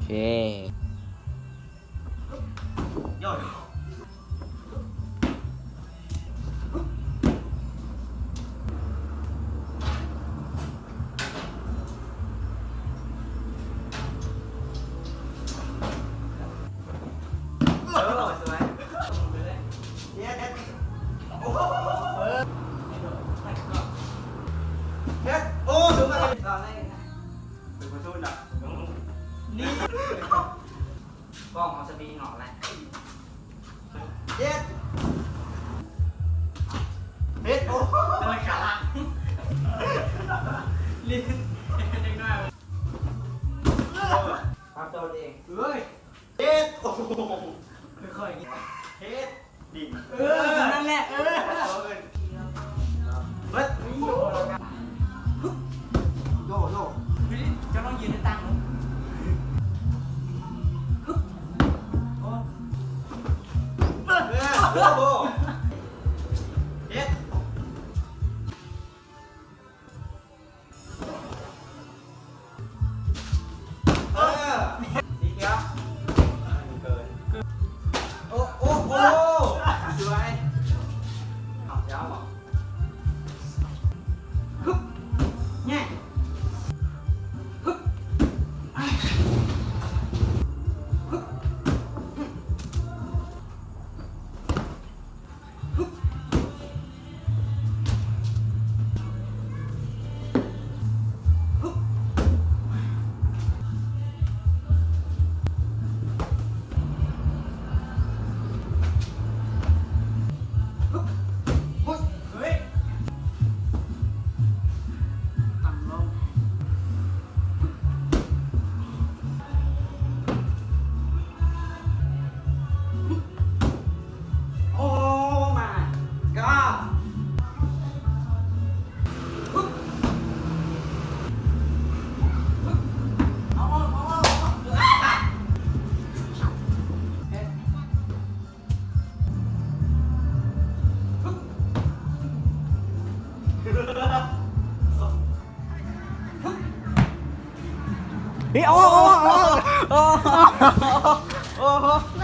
ເຄ. ນີ້ ກ້ອງເອົາສະວິງອອກແລ້ວ. ເຈັດ ເຮັດ ໂອ້ ກະລັງ ຫຼິ້ນ ເດັກນ້ອຍ ປັບໂຕເອງ ເອີຍ ເຈັດ ໂອ້ ຄ່ອຍໆ ເຮັດ ດິນ ເອີ ນັ້ນແຫຼະ ເອີ ເບິດ ໂຍ ໂຍ ເຈົ້າຕ້ອງຢືນໃຫ້ຕັ້ງ ໂອ້ ເອີ ໂອ້ ເຮັດ ເອີ ສີຂຽວ ເກີນ ໂອ້ ໂອ້ ໂອ້ ສວຍ ເອົາ ຊິເອົາບໍ່? ຮຶບ ແຍ່ ຮຶບ ຮຶບ Oh my god. ເອີ ໂອ້ ໂອ້ ໂອ້ ໂອ້ ໂອ້.